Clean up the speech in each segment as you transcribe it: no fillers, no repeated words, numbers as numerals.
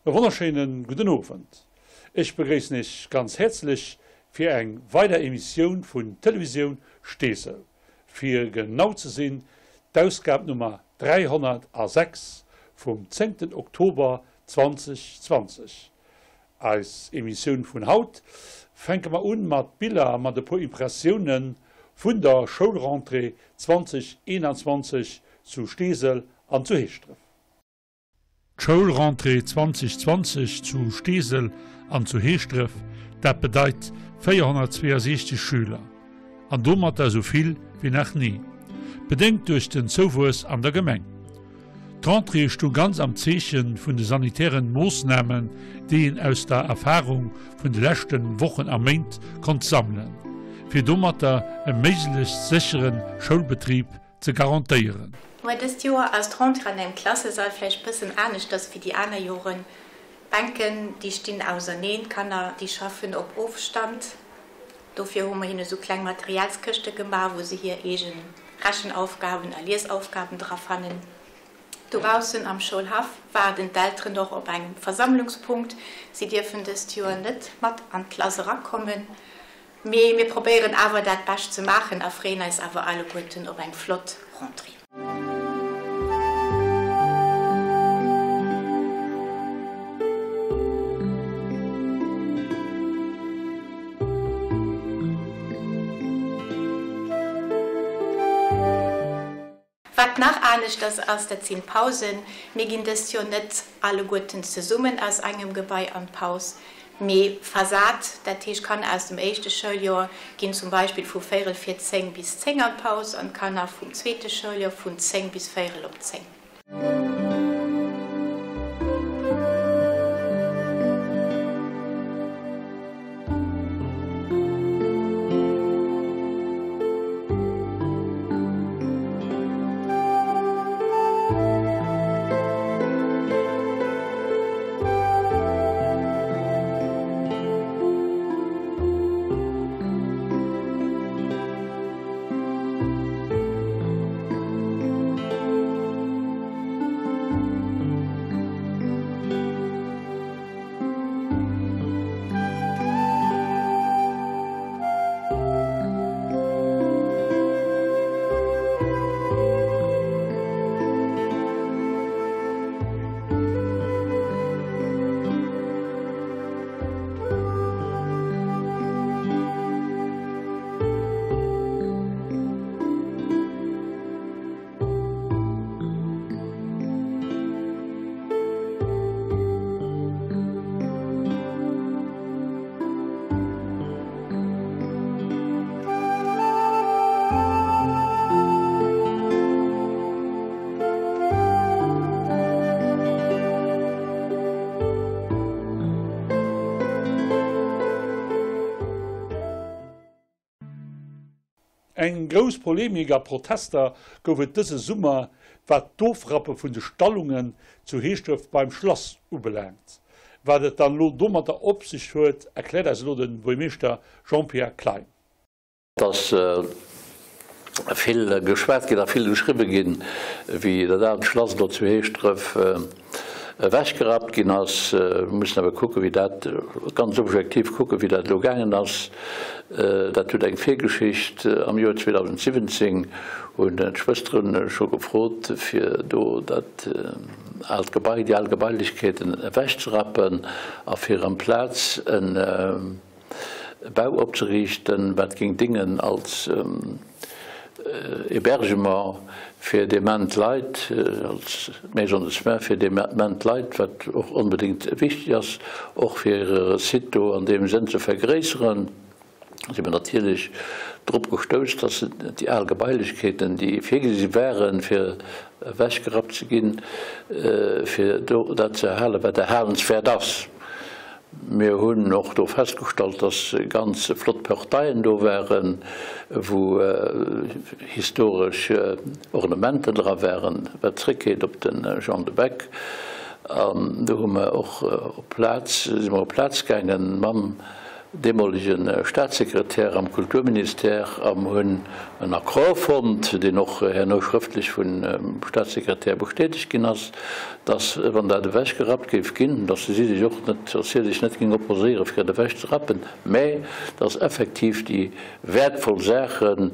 E wonnerschéinen gudden Owend. Ech begréissen Iech ganz häerzlech fir eng weider Emissioun vun Televisioun Steesel, fir genau ze sinn d'Ausgab Nummer 306 vum zéngten Oktober 2020. Eis Emissioun vun haut fänke mer un mat Biller a mat e puer Impressioune vun der Schoulrentrée 2021 zu Steesel an zu Heeschdref. D'Schoulrentrée 2020 zu Steesel an zu Heeschdref, dat bedeit 462 Schüler. An domatter esou vill wéi nach ni. Bedéngt duerch den Zouwuess an der Gemeng. D'Rentrée stung ganz am Zeeche vun de sanitären Moossnamen, déi een aus der Erfarung vun de leschten Wochen a Méint konnt sammelen, fir domatter e méiglechst sécheren Schoulbetrib ze garantéieren. Moi dëst Joer ass d'Rentrée an engem Klassesall vläicht bëssen aneschters wéi déi aner Joren. D'Bänken déi stinn auserneen, d'Kanner déi schaffen op Ofstand. Dofir hu mer hinne sou kleng Materialskëschte gemaach, wou se hir eegen Rechenaufgaben a Liesaufgaben dra fannen. Dobaussen am Schoulhaff waarden d'Elteren och op engem Versammlungspunkt. Si dierfen dëst Joer net mat an d'Klass erakommen. Mee mir probéieren awer dat Bescht ze maachen a freeën eis awer alleguerten op eng flott Rentrée. Wat nach aneschters ass, dat sinn d'Pausen. Mir ginn dëst Joer net alleguerten zesummen aus engem Gebai an d'Paus, mee versat. Dat heescht, d'Kanner aus dem éischte Schouljoer ginn zum Beispill vu véierel vir 10 bis 10 an d'Paus an d'Kanner vum zweete Schouljoer vun 10 bis véierel op 10. Eng grouss Polemik a Protester gouf et dëse Summer, wat d'Ofrappe vun de Stallungen zu Heeschdref beim Schlass ubelaangt. Wat et dann elo domatter op sech huet, erkläert eis elo de Buermeeschter Jean-Pierre Klein. Et ass vill geschwat ginn a vill geschriwwe ginn, wéi dat aalt Schlass do zu Heeschdref ewechgerappt ginn ass. Mir mussen awer kucken, wéi dat, ganz objektiv kucken, wéi dat elo gaangen ass. Dat huet eng Virgeschicht. Am Joer 2017 hunn d'Schwëstere scho gefrot, fir do dat aalt Gebai, déi al Gebailechkeeten ewechzerappen a fir amplaz e Bau opzeriichten, wat géing déngen als Hébergement fir dement Leit, als Maison de soins fir dement Leit, wat och onbedéngt wichteg ass, och fir hire Site do an deem Sënn ze vergréisseren. Si mer natierlech drop gestouss, dass déi al Gebailechkeeten, déi virgesi waren, fir ewechgerappt ze ginn, fir do dat ze erhalen, wat erhalenswäert ass. Mir hunn och do festgestallt, dass ganz flott Portaien do waren, wou historesch Ornementen dra waren, wat zréckgeet op de Jean de Beck. An do hu mer och op Plaz, si mer op Plaz gaangen mam. deemolege Staatssekretär am Kulturministère a mer hunn en Accord fonnt, deen och herno schrëftlech vum Staatssekretär bestätegt ginn ass, dass, wann dat ewechgerappt géif ginn, dass si sech och net, dass hie sech net géing opposéiere fir et ewechzerappen, mä dass effektiv déi wäertvoll Saache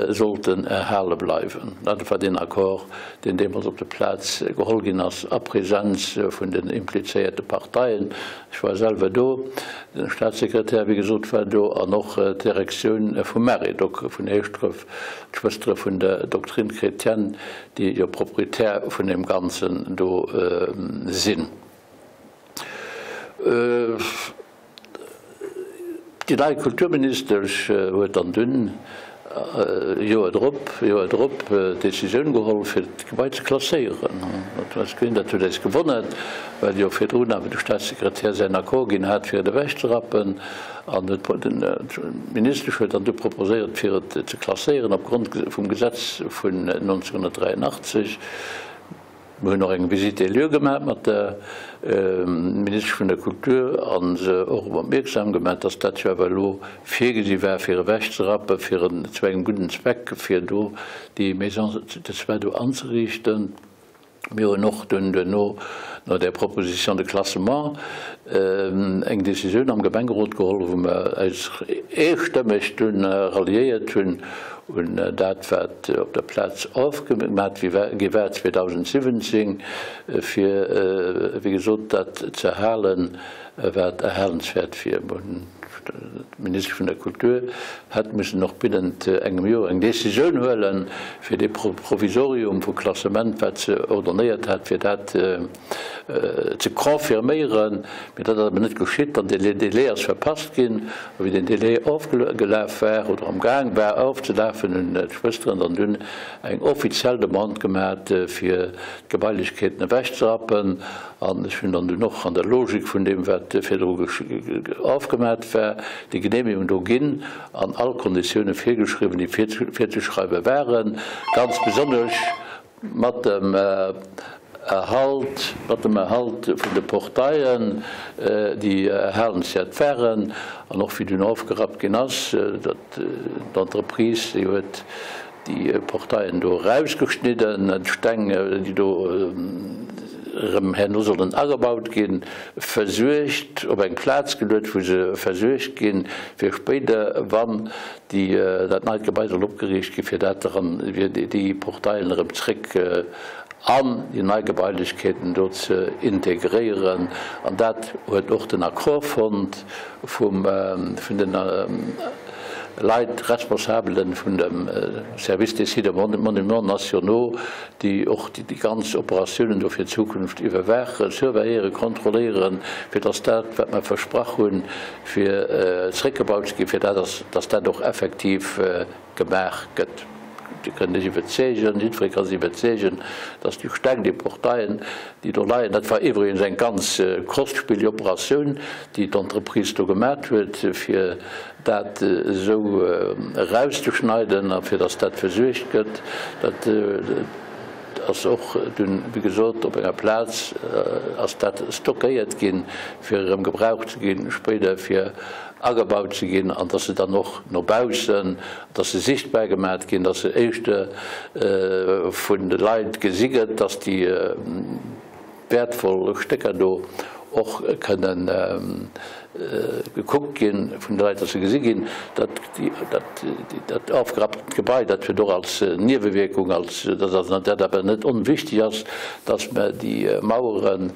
sollten erhale bleiwen. Dat war deen Accord, deen deemools op der Plaz geholl ginn ass a Presenz vun den implizéierte Parteien. Ech war selwer do, den Staatssekretär, wéi gesot, war do an och d'Direktioun vum Maredoc vun Heeschdref, d'Schwëstere vun der Doctrine chrétienne, déi jo Proprietär vun deem Ganzen do sinn. Déi nei Kulturministesch huet dann dunn Joer drop, Joer drop d'Decisioun geholl, fir d'Gebai ze klasséieren. Dat huet eis gewonnert, well jo virdrun awer de Staatssekretär säin Accord ginn hat, fir et ewechzerappen. An d'Ministesch huet dann du proposéiert, fir et ze klasséieren opgrond vum Gesetz vun 1983. Mir hunn och eng Visite des lieux gemaach mat der Ministesch vun der Kultur a se och erop opmierksam gemaach, dass dat jo awer elo virgesi war, fir ewechzerappen, fir en zu engem gudden Zweck, fir do déi Maison de soins do anzeriichten. Mir hunn och dunn duerno, no där Proposition de classement, eng Décisioun am Gemengerot geholl, wou mer eis eestëmmeg dunn ralliéiert hunn un dat, wat op der Plaz ofgemat gi war 2017, fir, wéi gesot, dat ze erhalen, wat erhalenswäert wier. D'Ministesch vun der Kultur hätt mussen och binnent engem Joer eng Décisioun huelen, fir dee Provisorium vu Klassement, wat se ordonnéiert hat, fir dat ze confirméieren. Mee dat ass awer net geschitt an dee Délai ass verpasst ginn. A wéi deen Délai ofgelaf war oder am Gaang war ofzelafen, hunn d'Schwësteren dann dunn eng offiziell Demande gemat, fir d'Gebailechkeeten ewechzerappen. An ech hunn dann dunn och an der Logik vun deem, wat virdru ofgemat war, déi Genehmegung do ginn an all Konditioune virgeschriwwen, déi virzeschreiwe waren, ganz besonnesch mat dem Erhalt, mat dem Erhalt vun de Portaillen, déi erhalenswäert waren, an och wéi dunn ofgerappt ginn ass, datt d'Entreprise, déi huet déi Portaillen do erausgeschnidden, d'Steng, déi do erëm herno sollen agebaut ginn, versuergt, op eng Plaz geluet, wou se versuergt ginn, fir spéider, wann déi dat neit Gebai soll opgeriicht ginn, fir dat eran, fir déi Portaillen erëm zréck an déi nei Gebailechkeeten do ze integréieren. An dat huet och den Accord fonnt vum, vun den Leit, Responsabelen vun dem Service des Sites et Monuments nationaux, déi och déi ganz Operatiounen do fir d'Zukunft iwwerwaachen, surveilléieren, kontrolléieren, fir dass dat, wat mer versprach hunn, fir zréckgebaut ze ginn, fir dat ass, dass dat och effektiv gemaach gëtt. Dir kënnt lech iwwerzeegen, jiddweree ka sech iwwerzeegen, dass déi Steng, déi Portaillen, déi do leien, dat war iwwregens eng ganz kostspieleg Operatioun, déi d'Entreprise do gemaat huet, fir dat esou erauszeschneiden a fir dass dat versuergt gëtt, dat ass och dunn, wéi gesot, op enger Plaz ass dat stockéiert ginn, fir erëm gebraucht ze ginn spéider, fir agebaut ze ginn an dass se dann och no baussen, dass se sichtbar gemaat ginn, dass se éischter vun de Leit gesi gëtt, dass déi wäertvoll Stécker do och kënnen gekuckt ginn vun de Leit, dass se gesi ginn, dat dat aufgerapptent Gebai, dat huet och als Niewewierkung, als dat awer net onwichtig ass, dass mer déi Maueren,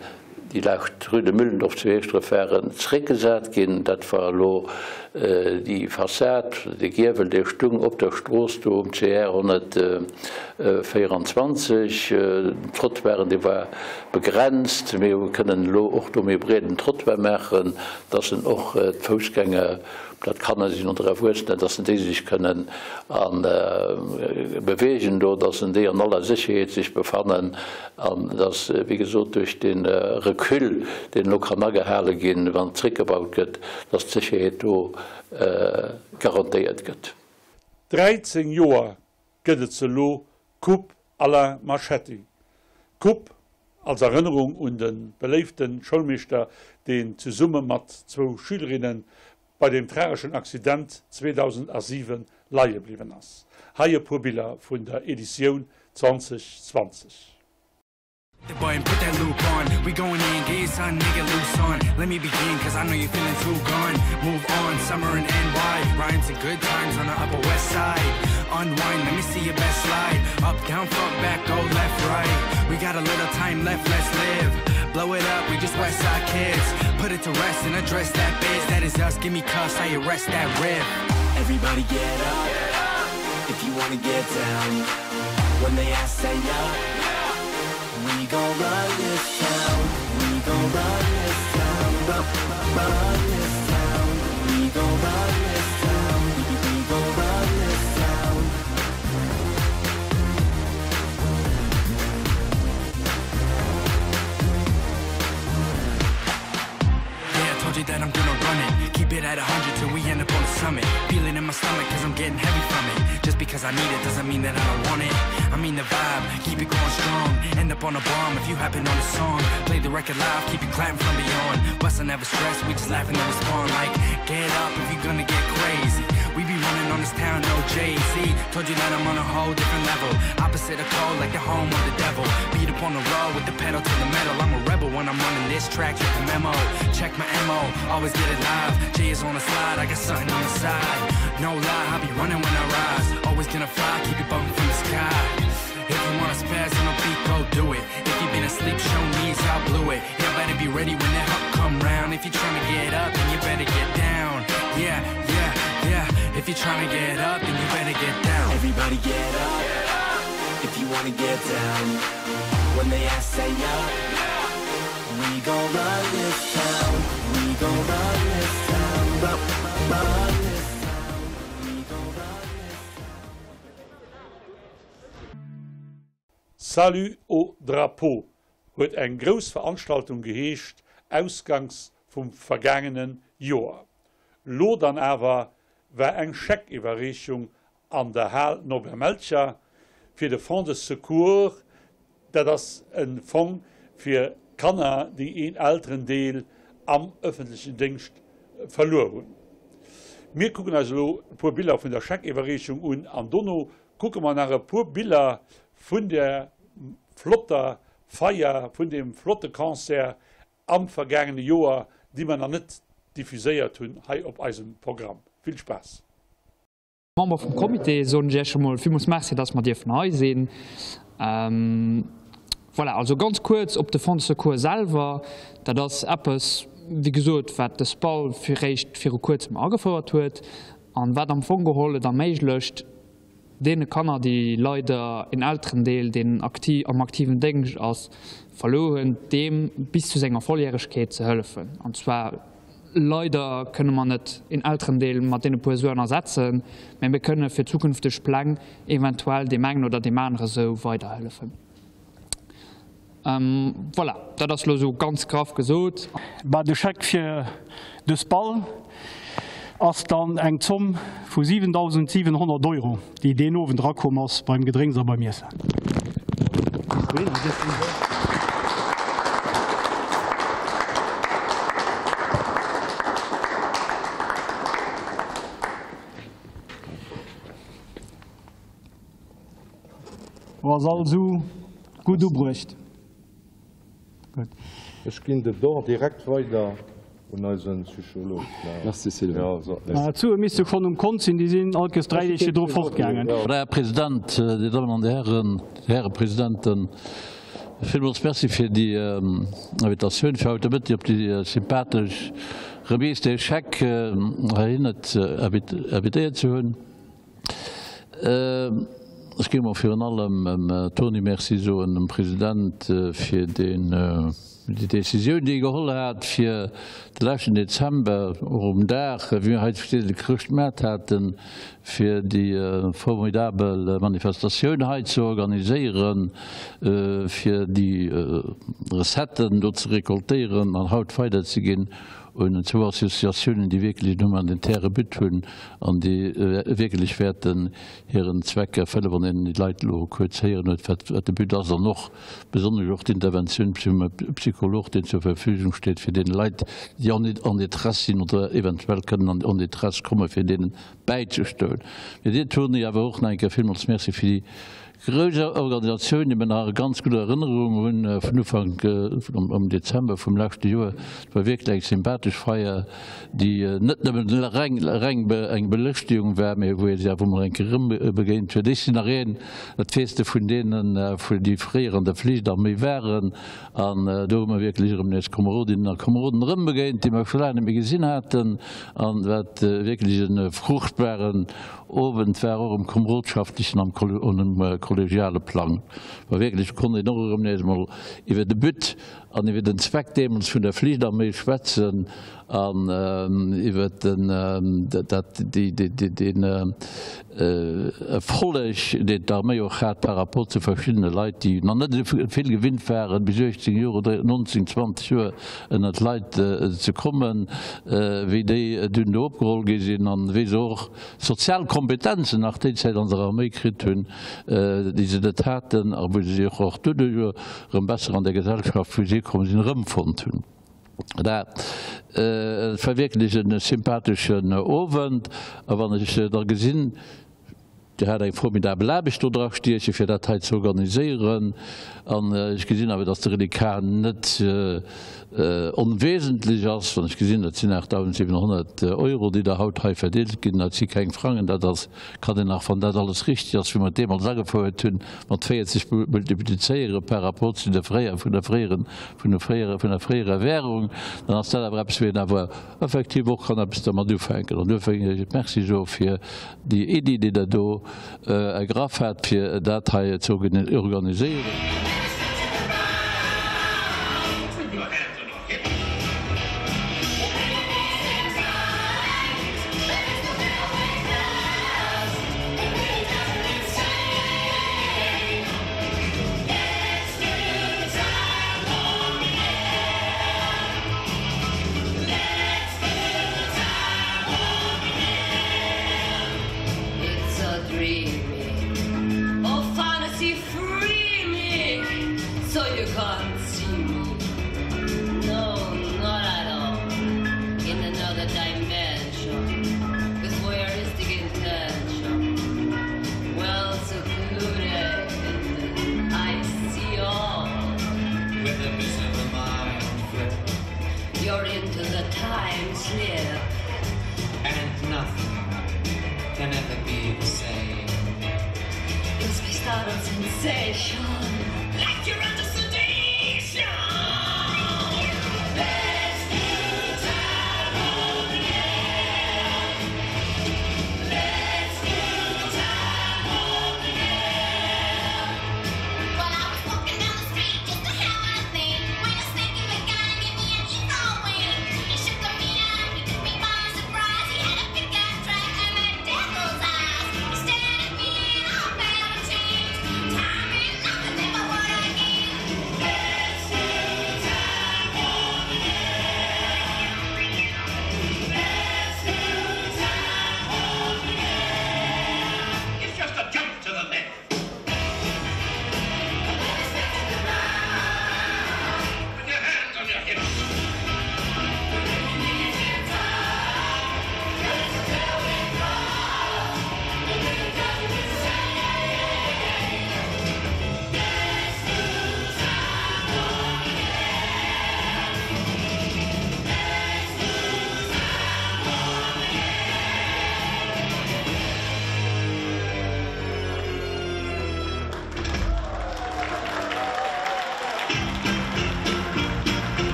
déi laascht Rue de Müllendorf zu Heeschdref waren, zréckgesat ginn. Dat war elo déi Fassad, dee Giewel, dee stung op der Strooss do um CR 124. Den Trottoiren, dee war begrenzt. Mir hu kënnen elo och do méi breeden Trottoir maachen, dass en och d'Foussgänger, ob dat Kanner sinn oder Erwuessener, dass en déi sech kënnen a beweegen do, dass en déi an aller Sécherheet sech befannen an dass, wéi gesot, duerch de Recul, deen elo kann agehale ginn, wann zréckgebaut gëtt, dass d'Sécherheet do garantéiert gëtt. 13 Joer gëtt et se elo, d'Coupe Alain Marchetti. D'Coupe als Erënnerung un de beléifte Schoulmeeschter, deen zesumme mat zwou Schülerinnen. bei deem trageschen Accident 2007 leie bliwwen ass. Hei e puer Biller vun der Editioun 2020. The boy and put that loop on. We going in, get your son, nigga loose on. Let me begin, cause I know you're feeling too gone. Move on, summer in NY. Rhymes and good times on the Upper West Side. Unwind, let me see your best slide. Up, down, front, back, go left, right. We got a little time left, let's live. Blow it up, we just West Side kids. Put it to rest and address that biz. That is us, give me cuffs, I arrest that riff. Everybody get up, if you wanna get down. When they ask, say up. We gon' run this town. We gon' run this town. Run, run this town. We gon' run this town. We, we gon' run this town. Yeah, I told you that I'm gonna run it. Keep it at 100 till we end up on the summit. Feel it in my stomach cause I'm getting heavy from it. Just because I need it doesn't mean that I don't want it. I mean the vibe, keep it going strong. End up on a bomb if you happen on a song. Play the record live, keep it clapping from beyond. Bust I never stress, we just laughing and respond like Get up if you're gonna get crazy. We be running on this town, no Jay-Z. Told you that I'm on a whole different level. Opposite of cold, like the home of the devil. Beat up on the road with the pedal to the metal. I'm a rebel when I'm running this track, check the memo. Check my MO, always get it live. Jay is on the slide, I got something on the side. No lie, I'll be running when I rise. Always gonna fly, keep it bumping from the sky. If you wanna spaz on a beat, go do it. If you been asleep, show knees, I blew it. Yeah, better be ready when that hook come round. If you tryna get up, then you better get down. Yeah, yeah, yeah. If you tryna get up, then you better get down. Everybody get up, if you wanna get down. When they ask, say up. We gon' run this town. We gon' run this town. Run, run this town. We gon' run this town. Salut au drapeau huet eng grouss Veranstaltung geheescht, ausgangs vum vergaangene Joer. Lo dann awer war eng Scheckiwwerreechung an der Hal Norbert Melcher fir de Fonds de Secours. Dat ass e Fong fir Kanner, déi een Elterendeel am ëffentlechen Déngscht verluer hunn. Mir kucken eis elo e puer Biller vun der Scheckiwwerreechung un an dono kucke mer nach e puer Biller vun der flotter Feier, vun deem flotte Concert am vergaangene Joer, déi mer nach net diffuséiert hunn hei op eisem Programm. Vill Spaass! Member vum Comité soen ech Iech scho mol villmools Merci, dass mer dierfen hei sinn. Voilà, also ganz kuerz op de Fonds de secours selwer. Dat ass eppes, wéi gesot, wat de SPAL fir réischt viru kuerzem agefouert huet an wat am Fong geholl et erméiglecht, deene Kanner, déi leider een Elterendeel, deen am aktiven Déngscht ass, verluer hunn, deem bis zu senger Volljäregkeet ze hëllefen. An zwar, leider kënne mer net een Elterendeel mat deene puer Suen ersetzen, mä mir kënne fir zukünfteg Pläng eventuell deem engen oder deem anere sou weiderhëllefen. Voilà, dat ass elo esou ganz graff gesot. Bah, de Scheck fir dës Ball ass dann eng Zomm vu 7.700 Euro, déi deen Owend erakomm ass beim Gedrénks a beim Iessen. Do ass all Su gutt ubruecht. Gutt. Ech ginn de Don direkt weider un eise Psycholog. Merci Sylvain. D'Sue misste schonn um Kont sinn, déi sinn allkes 3 Deeg virdru fortgaangen. Här President, Dir Dammen an Dir Hären, Dir Häre Presidenten, villmools Merci fir déi Invitatioun fir haut de Mëtteg op déi sympathesch Remise des chèques heihinne invitéiert ze hunn. Ech géing mol virun allem dem Tony Merci soen, dem President, fir déi Décisioun, déi e geholl hat, fir de leschten Dezember, och um Dag, wéi mir hei zu Steesel de Chrëschtmaart haten, fir déi formidabel Manifestatioun hei ze organiséieren, fir déi Recetten do ze récoltéieren an haut weiderzeginn. un zwou Associatiounen, déi wierklech en humanitaire But hunn an déi wierklech wäerten hiren Zweck erfëllen, wann een déi Leit elo kuerz héieren huet, wat de But ass, an och besonnesch och d'Interventioun vum Psycholog, deen zur Verfügung steet, fir deene Leit, déi en détresse sinn oder eventuell kënnen en détresse kommen, fir deenen bäizestoen. Mee dir Toni, awer och nach eng Kéier villmools Merci fir déi grouss Organisatioun, déi mer nach a ganz gudder Erënnerung hunn vun Ufank am Dezember vum leschte Joer. Et war wierklech eng sympathesch Feier, déi net nëmmen reng reng eng Belëschtegung war, mee wou ee sech awer emol eng Kéier erëm begéint huet. Ech sinn nach een, dat weess de, vun deenen, déi fréier an der Flichtarméi waren. An do hu mer wierklech erëm nees Komerodinnen a Komeroden erëmbegéint, déi mer scho laang net méi gesinn haten, an wat wierklech e fruchtbaren Owend war, och um komerodschaftlechen an um kollegiale Plang. War wierklech, konnt een och erëm nees emol iwwer de But an iwwer den Zweck deemools vun der Flichtarméi schwätzen an iwwer den, dat, déi, deen Erfolleg, deen d'Arméi och hat par rapport zu verschiddene Leit, déi nach net esou vill gewinnt waren, bis 18 Joer oder 19, 20 Joer ënnert d'Leit ze kommen, wéi déi dunn do opgeholl gi sinn an wéi se och sozial Kompetenzen nach déi Zäit an der Arméi kritt hunn, déi se net haten a wou se sech och doduerch erëm besser an der Gesellschaft, wou se hikomm sinn, erëmfonnt hunn. Dat war wierklech e sympatheschen Owend. A wann ech da gesinn, Dir hat eng formidabel Aarbecht do dra stiechen, fir dat hei ze organiséieren, an ech gesinn awer, datt de Reliquar net onwesentlech ass, wann ech gesinn, dat sinn 8.700 Euro, déi der haut hei verdeelt ginn, dat si keng Frangen, dat ass Kann een nach, wann dat alles richteg ass, wéi mer et deemools agefouert hunn, mat 40 multiplizéiere par rapport zu der fréier, vun der fréieren, vun de fréiere, vun der fréierer Währung, dann ass dat awer eppes, wou een awer effektiv och kann eppes dermat ufänken. An duerfir wëll ech Merci soe fir déi Iddi, déi Der do ergraff hat, fir dat hei ze organiséieren.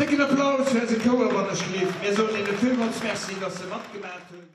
Décken Applaus fir eise Chouer wann ech gelift. Mir soen hinne villmools Merci, dass se matgemat hunn.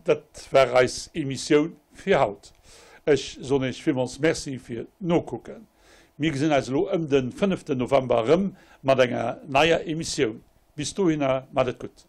Dat war eis Emissioun fir haut. Ech soen Iech villmools Merci fir d'Nokucken. Mir gesinn eis elo ëm den fënneften November erëm mat enger neier Emissioun. Bis dohinner, mat et gutt.